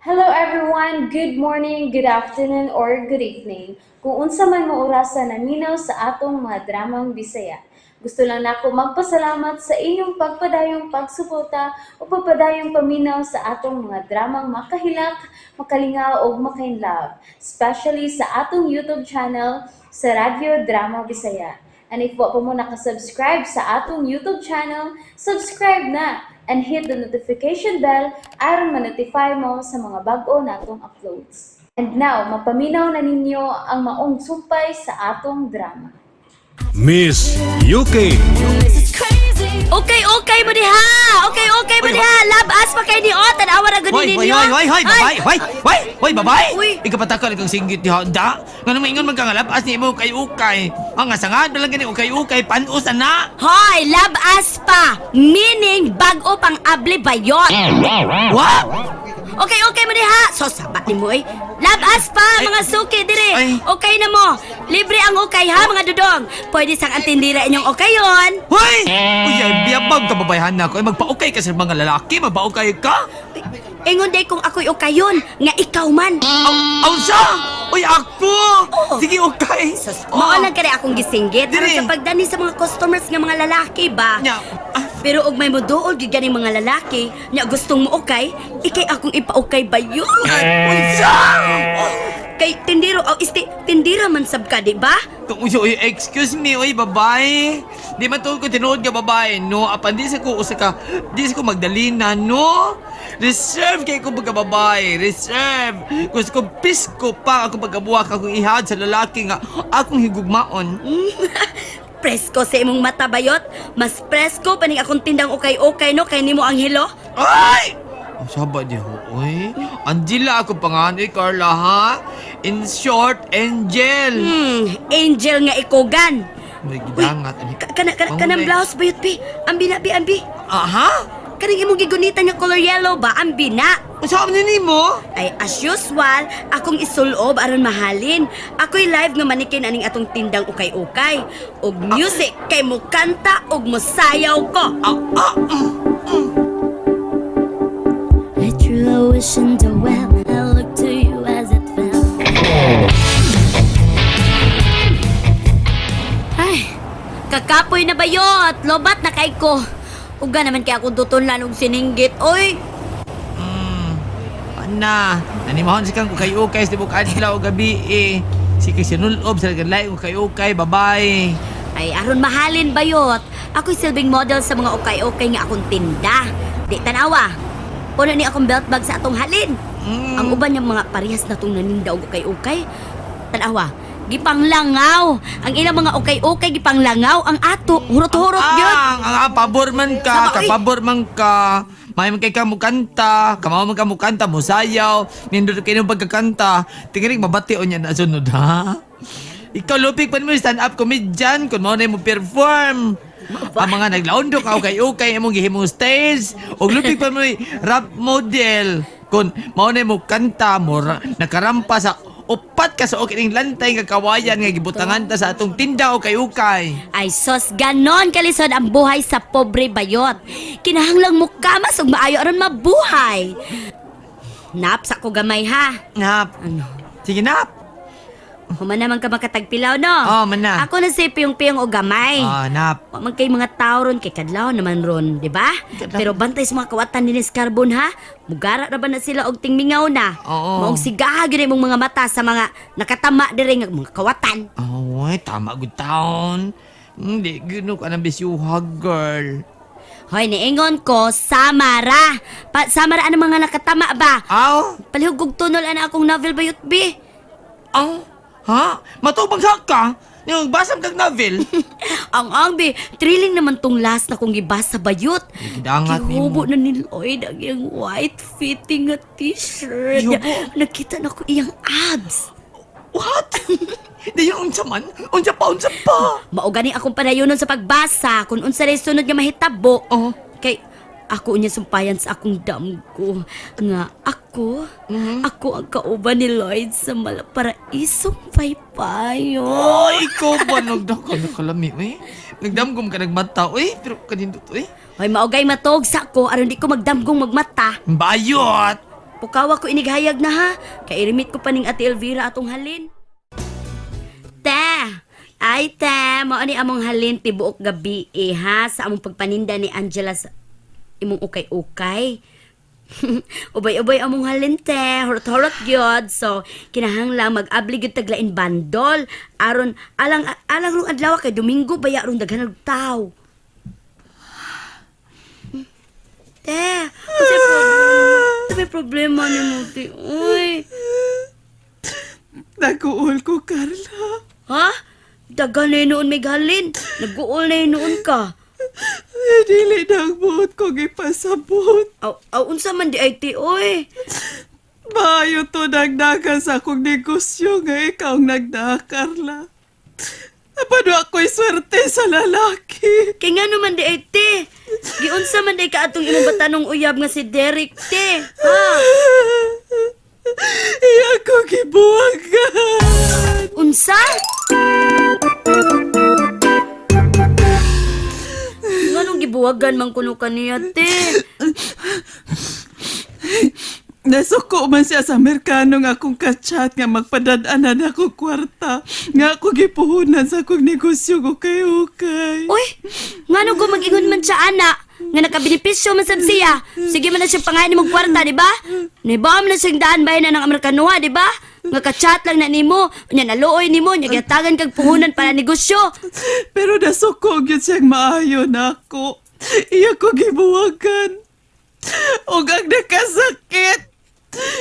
Hello everyone! Good morning, good afternoon, or good evening. Kung unsa man mo orasa naminaw sa atong mga dramang Bisaya. Gusto lang nako magpasalamat sa inyong pagpadayong pagsuporta o pagpadayong paminaw sa atong mga dramang makahilak, makalingaw ug makainlove, especially sa atong YouTube channel sa Radyo Drama Bisaya. And if wa pa mo nakasubscribe sa atong YouTube channel, subscribe na and hit the notification bell aron ma-notify mo sa mga bag-o natong uploads. And now, mapaminaw na ninyo ang maong sumpay sa atong drama. Miss UK. Okay, okay mo diha. Okay, okay mo Uy, diha. Labas pa kay ni o. Tanawa ra gud Hoy, ninyo. hoy, hoy, hoy, hoy, babae, hoy, hoy, hoy, babae. Uy. Ikapatakal kang singgit diha, da. Nga nang maingon man ka nga labas ni imo kay ukay. Ang nga sangad na lang gani ukay-ukay, panos na. Hoy, labas pa. Meaning bag-o pang abli bayot. Wa? Okay, okay mo diha. So sabat nimo oy. Labas pa Ay. mga suki dire. Ay. Okay na mo. Libre ang ukay ha mga dudong. Pwede sang antindira inyong ukayon. Hoy! Uy, ay, biyabag ka babayhan na ako. Ay, magpaukay ka sa mga lalaki, magpaukay ka. Ingon day kung ako'y ukayon nga ikaw man. Aw, aw siya! Uy, ako! Oo. Sige, ukay. Sus, mao lang kani akong gisinggit aron Dire. sa pagdani sa mga customers nga mga lalaki ba. Nya, ah, Pero og may moduol gyud ganing mga lalaki nya gustong mo ukay, ikay akong ipaukay ba yun? unsa? Kay tindero aw isti tindira man sab ka, di ba? Uy, uy, excuse me, uy, babae. Di man tuod ko tinuod nga babae, no? Apan di sa ko usa ka, di sa ko Magdalena, no? Reserve kay ko pagka babae, reserve. Gusto ko pisko pa ako pagkabuwak akong ihad sa lalaki nga akong higugmaon. Presko sa imong mata bayot. Mas presko paning akong tindang ukay-ukay no kay nimo ang hilo. Ay! Oh, saba di ho, uy. Angela ako pangan, uy, Carla, ha? In short, Angel. Angel nga ikugan. May gidangat. Ani. Kana kana kanang blouse bayot pi. Ambi na bi ambi. Aha? Kaning imong gigunitan nga color yellow ba ambi na. Unsa man ni mo? Ay, as usual, akong isulob aron mahalin. Ako'y live nga manikin aning atong tindang ukay-ukay. Og music kay mo kanta og mosayaw ko. Ah, ah, mm. I threw a wish in the well. I looked to you as it fell. Ay, kakapoy na bayot. Lobat na kay ko. Uga naman kay akong tutunlan og sininggit. Oy, Ana, nanimahon si kang ukay-ukay sa tibok adlaw gabi eh. Si kay sinulob sa lain ukay-ukay, bye-bye. Ay, aron mahalin bayot. Ako'y silbing model sa mga ukay-ukay nga akong tinda. Di tanawa. Puno ni akong belt bag sa atong halin. Ang uban niyang mga parehas na tong naninda og ukay-ukay. Tanawa, gipanglangaw. Ang ilang mga ukay-ukay gipanglangaw ang ato. Hurot-hurot gyud. Ang, pabor man ka, Sama, uy. kapabor man ka. May man kay ka mo kanta, kamaw man ka mo kanta, musayaw, nindot kay nung pagkakanta. Tingiring mabati o niya na sunod ha. Ikaw lupik pa mo stand up comedian kung mao na mo perform. Ang mga naglaundok ka ukay-ukay imong gihimong stage ug lupik pa mo rap model kung mao na mo kanta mo nakarampa sa upat ka sa okay ning lantay nga kawayan nga gibutangan ta sa atong tinda ukay-ukay. Ay sos, ganon kalisod ang buhay sa pobre bayot. Kinahanglang mo kamas ug maayo aron mabuhay. Nap sa ko gamay ha. Nap. Ano? Sige, nap. Human naman ka makatagpilaw, no? Oo, man na. Ako na si piyong-piyong o gamay. Ah, nap. Wa man kay mga tao ron, kay kadlaw naman ron, di ba? Kadlaw. Pero bantay sa mga kawatan ni Carbon, ha? Mugara ra ba na sila og tingmingaw na? Oo. Maong sigaha gyud imong mga mata sa mga nakatama diri nga mga kawatan. Oh, ay, tama good taon. Hindi, gino ka ng bisyuha, girl. Hoy, niingon ko, samara. Pa, samara ang mga nakatama ba? Aw? Palihog og tunol ana akong novel bayot bi. Aw? Ha? Matubang sa ka? Yung basam kag novel. Ang bi, thrilling naman tong last na kong gibasa bayot. Gidangat nimo. Gihubo na ni Lloyd ang iyang white fitting nga t-shirt. Gihubo? Nakita na ko iyang abs. What? Di yung unsa man? Unsa pa, unsa pa? Mao gani akong padayonon sa pagbasa kung unsa ray sunod nga mahitabo. Oh. Kay ako niya sumpayan sa akong damgo nga ako, ako ang kauban ni Lloyd sa malaparaisong paypayo. Oh, ikaw ba nagdaka nakalami, eh? Nagdamgom ka nagmata, eh? Pero kanindot, eh? Hoy, maugay matog sa ko aron di ko magdamgong magmata. Bayot! Pukawa ko inighayag na ha. Kay irimit ko pa ning Ate Elvira atong halin. Te! Ay, te, mao ni among halin tibuok gabi eh, ha, sa among pagpaninda ni Angela sa imong ukay-ukay. Ubay-ubay among halin, te, horot-horot gyud. So, kinahanglan mag-abli gyud taglain bandol aron alang alang rong adlaw kay Domingo baya aron daghan og tawo. Te, unsay problema? May problema nimo, te. Uy. Naguol ko, Carla. Ha? Dagan na noon may galin. Nag-uol na noon ka. Dili na ang buot kong ipasabot. Aw, aw, unsa man di ay ti, oy. Maayo to nagdagan sa akong negosyo nga ikaw ang nagdaa, Carla. Apano ako'y swerte sa lalaki. Kay nga naman di ay ti. Giunsa man di ka atong imong batanong uyab nga si Derek, ti. Ha? Iya ko gibuwagan. Unsa? Nganong gibuwagan man kuno kaniya, te? Nasuko man siya sa Amerikano nga akong kachat nga magpadadanan ako kwarta nga ako gipuhunan sa akong negosyo ko kay ukay. Uy, ngano ko mag-ingon man siya, ana? Nga nakabenepisyo man sab siya. Sige man na siya pangalan nimong kwarta, di ba? Niba man na siyang daan bahin na ng Amerikanoha, di ba? Nga ka-chat lang na nimo, nya naluoy nimo, nya gihatagan kag puhunan para negosyo. Pero nasuko gyud siyang maayo na ako. Iya ko gibuwagan. Ug ang nakasakit.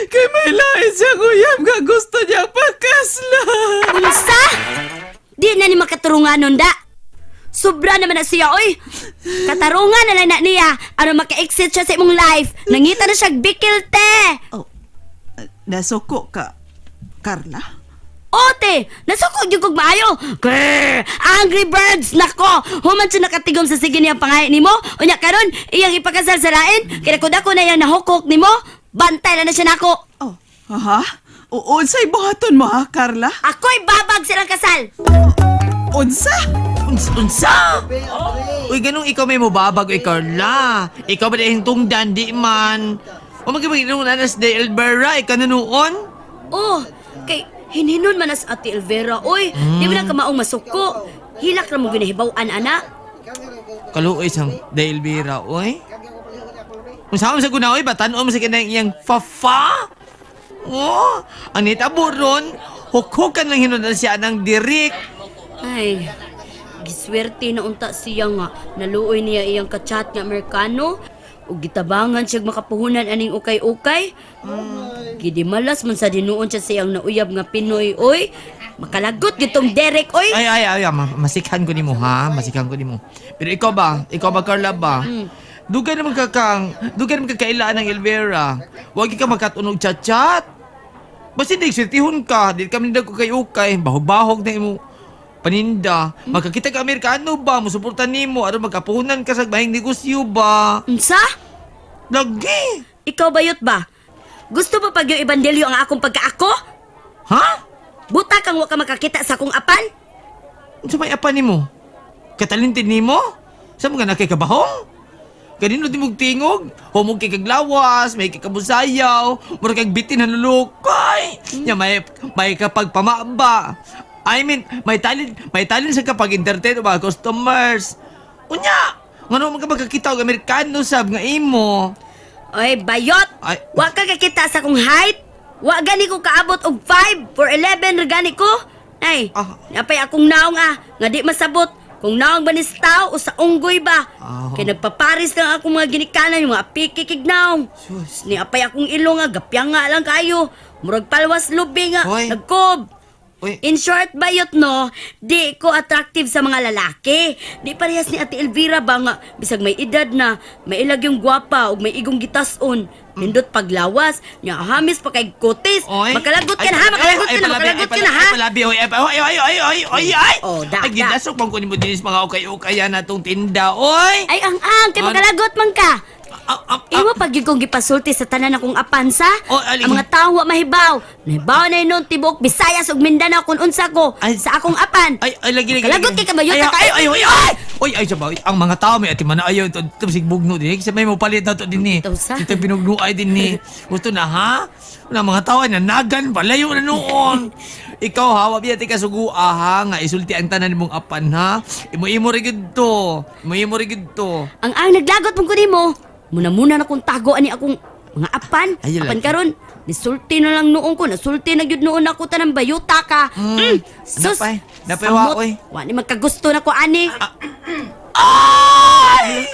Kay may lain siyang uyab nga gusto niya pakaslan. Unsa? Di na ni makaturunganon da. Sobra naman na siya, oy. Katarungan na lang na niya. Ano maka-exit siya sa imong life. Nangita na siya bikil, te. Oh, nasuko ka, Carla? Ote, nasukod yung kog maayo. Grrr, Angry Birds, nako. Human siya nakatigom sa sige niyang pangayo nimo. Unya karon, iyang ipakasal sa lain. Kaya ko na iyang nahukok nimo. Bantay lang na siya nako. Oh, ha? O, unsay buhaton mo ha, Carla? Ako'y babag silang kasal. Unsa? Unsa? Uy, ganong ikaw may mubabag, uy, Carla. Ikaw ba dahil tungdan, di man. O magkipag-inom na nas de Elvera, ikaw na noon. Oh, kay hinhinon man as Ate Elvera. Oy, di mo na kamaong masuko. Hilak ra mo ginahibaw-an, ana. Kaluoy sang de Elvera, uy. Unsa man sa guna, uy, batan-o mo sa kinang iyang fafa. Oh, ang nitabo ron, hukhukan lang hinunan siya ng dirik. Ay, giswerte na unta siya nga. Naluoy niya iyang kachat nga Amerikano. Ug gitabangan siya makapuhunan aning ukay-ukay. Gidimalas man sa dinuon siya sa iyang nauyab nga Pinoy, oy. Makalagot gitong Derek, oy. Ay, ay, ay, masikhan ko nimo ha, masikhan ko nimo. Pero ikaw ba? Ikaw ba, Carla ba? Dugay naman ka kang, dugay naman ka kailaan ng Elvera. Huwag ka magkatunog chat-chat. Basta hindi, sirtihon ka. Di kami ko kay ukay. Bahog-bahog na imo paninda. Magkakita ka Amerikano ba? Musuporta nimo. Aron magkapuhunan ka sa bahing negosyo ba? Unsa? Lagi! Ikaw bayot ba? Gusto mo pag yung ebandelyo ang akong pagkaako? Ha? Buta kang wa ka makakita sa akong apan? Unsa may apa nimo? Katalintin nimo? Sa mga nakikabahong? Kanino di mong tingog? Humog kay kaglawas, may kikabusayaw, mura kag bitin hanulukay. Nya may kapag pamaba. I mean, may talent sa kapag entertain o mga customers. Unya, ngano man ka magkakita og Amerikano sab nga imo? Oy, bayot! Ay. Wa ka kakita sa akong height? Wa gani ko kaabot og 5 for 11 ra gani ko? Ay, Ah. napay akong naong ah, nga di masabot. Kung naong ba ni sa tao o sa unggoy ba? Ah. Kay nagpaparis lang akong mga ginikanan, yung mga pikikig naong. Sus. Ni apay akong ilong nga, gapyang nga lang kayo. Murag palwas lubi nga, Hoy. nagkob. Uy, In short, bayot no, di ko attractive sa mga lalaki. Di parehas ni Ate Elvira ba nga, bisag may edad na, may ilag yung gwapa ug may igong gitason. Nindot paglawas, nya hamis pa kay kutis. Oy. Makalagot ka Ay, na ha, makalagot ay, ka na, palabi, makalagot ay, ka na ha. Ay, palabi, oy, ay, ay, ay, ay, ay, ay, ay. Oh, da, Ay, da. gidasok pang kunin mo dinis mga ukay-ukay yan atong tinda, oy. Ay, ang ang, kay Ano? makalagot man ka. Ah, ah, ah. Imo pag yun kong gipasulti sa tanan akong apansa. Oh, ali. Ang mga tao wa mahibaw. Nahibaw na yun tibok Bisayas ug Mindanao kung unsa ko Ay. sa akong apan. Ay, ay, lagi, lagi. Kalagot lagi. kay kabayot Ay, na ay, ay, ay, ay! Oy, ay, sabaw. Ang mga tao may ati man ayaw ito, ito sigbugno din. Kasi may mopalit na to din eh. Ito sa. Ito binugnuay din eh. Gusto na ha? Na mga tao ay nanagan, palayo na noon. Ikaw ha, wabi ati kasugua ha, nga isulti ang tanan mong apan ha. Imo-imo rin gid to. Imo-imo rin gid to. Ang naglagot mong kunimo. Muna-muna na kong tago ani akong mga apan. Ay, Apan lagi. karon, nisulti na lang noon ko. Nasulti na gyud noon ako tanang bayuta ka. Sus. Napay. Napay, samot. wa, oy. Wa ni magkagusto na ko ani. Ay!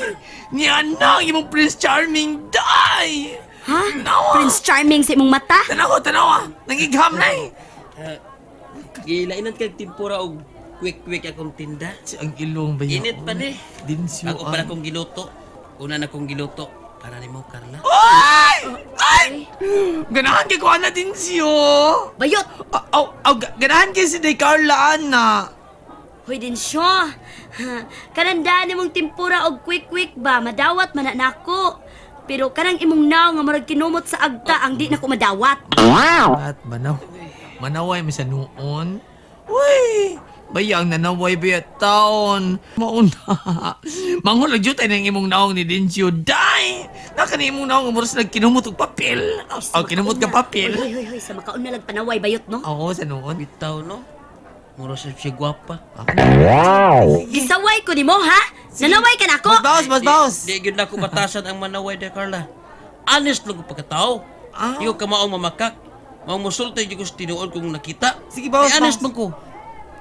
Ni anak, imong Prince Charming, die! Ha? Nawa. Prince Charming sa imong mata? Tanawa, tanawa! Nangigham na eh! Gilainan kag tempura og quick-quick akong tinda. Si ang ilong ba yun? Init pa ni. Dinsyo Ako para kong giluto. Una na kong giluto para nimo, Carla. Ay! Ay! Ganahan kay ko ana Dinsyo! Bayot. Aw, aw, ganahan kay si Day Carla ana. Hoy din siya. Kanandaan imong tempura og quick-quick ba madawat man na nako. Pero kanang imong naw nga murag kinumot sa agta ang di nako madawat. At manaw. Manaway mo sa noon. Uy! Bayang nanaway ba taon? Mauna. Mangulag jud tayo ng imong naong ni Dinsyo. Day! Naka ni imong naong umuros nagkinumot og papel. Aw, kinumot ka papel. Hoy, hoy, hoy, sa makaon na lang panaway bayot no. Oo, sa noon. Bitaw no. Mura sa siya gwapa. Gisaway ko nimo ha? Nanaway ka nako. Mas baos, mas baos. Di gyud nako batasan ang manaway de Carla. Honest lang ko pagkatao. Ah. Di ko kamaong mamakak. Maong musulti gyud ko sa tinuod kung nakita. Sige, bawas, Kay honest bawas. man ko.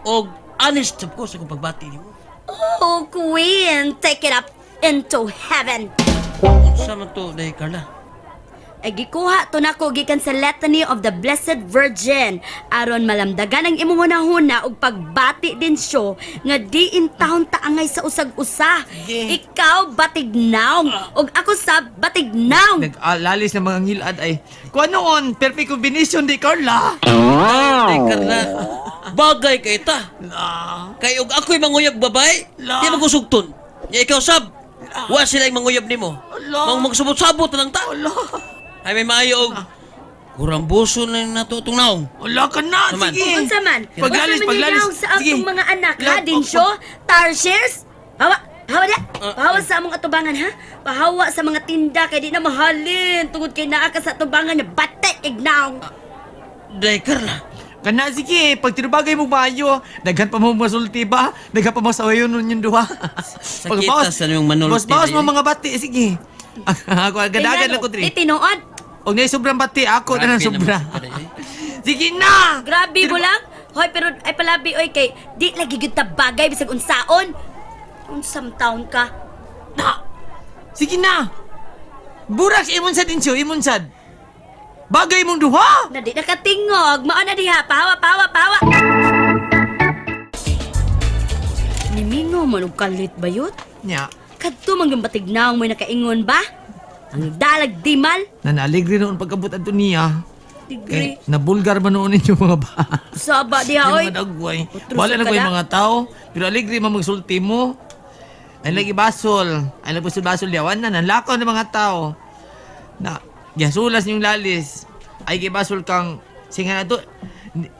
Og honest sab ko sa akong pagbati nimo. Oh, queen, take it up into heaven. Unsa man to, day Carla? Ay gikuha to nako gikan sa Litany of the Blessed Virgin aron malamdagan ang imong hunahuna ug pagbati din siyo nga di in taon taangay sa usag-usa. Sige. Ikaw batig naong ug ako sa batig naong. Nag-alalis ng mga ngilad ay. Kuha noon, perfect combination di Carla. Day Carla, bagay kay ta. La. Kay og ako'y manguyab babay, La. di magusugton. Nya ikaw sab. Wa sila yung manguyab nimo. La. Mang magsabot-sabot na lang ta. Ala. Ay may maayo og kurambuso na lang nato itong naong. Wala ka na, Naman. sige. Unsa man? Paglalis, Unsa man paglalis. yung naong sa Sige. atong mga anak ha La- din siyo? Tarsiers? Hawa, hawa na. Pahawa sa among atubangan ha. Pahawa sa mga tinda kay di na mahalin tungod kay naa ka sa atubangan nga batek ignaong. Day Carla. Kana, sige, pag tinubagay mo bayo, daghan pa mo masulti ba? Daghan pa mo sa uyon nun yung duha. Sakita sa niyong manulti Boss, bawas mo na yun. mga bati, sige. Ako, agad-agad lang ko, Di Tri. tinuod. Og na sobrang bati, ako na lang Grabe naman sobra. sa kada, eh. Sige na! Grabe mo lang. Hoy, pero ay palabi oy kay di lagi gyud ta bagay bisag unsaon. Unsam taon ka? Na! Sige na! Burak, imon sad din siyo, imon sad. Bagay mong duha! Na di nakatingog. Mao na diha. Pahawa, pahawa, pahawa. Nimingo man og kalit bayot. Nya, Kadto man yung batignaong mo'y nakaingon ba? Ang dalag dimal. nanaligri noon pagkabot ato niya. Tigre. Eh, nabulgar man noon ninyo mga ba. Saba diha Yung oy. mga dagway. Otro Wala sa na ko yung kada. mga tao. Pero aligri man magsulti mo. Ay lagi basol. Ay lagi basol liawan na. Nanlakaw ng mga tao. Na, gasulas niyong lalis. Ay gibasol kang, singa na to,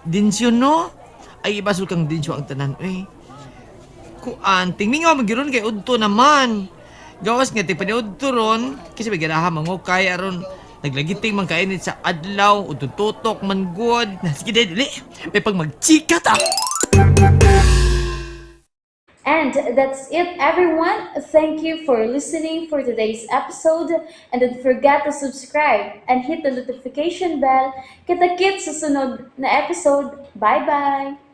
dinsyo no? Ay gibasol kang dinsyo ang tanan. Uy, kuan, tingnan nga magiron kay udto naman. Gawas nga, ti paniudto ron, kasi may ganaha mangukay aron naglagiting man kainit sa adlaw, udto tutok man good. Na, sige, dali, may pag magchika ta. And that's it, everyone. Thank you for listening for today's episode. And don't forget to subscribe and hit the notification bell. Kita-kits sa sunod na episode. Bye-bye!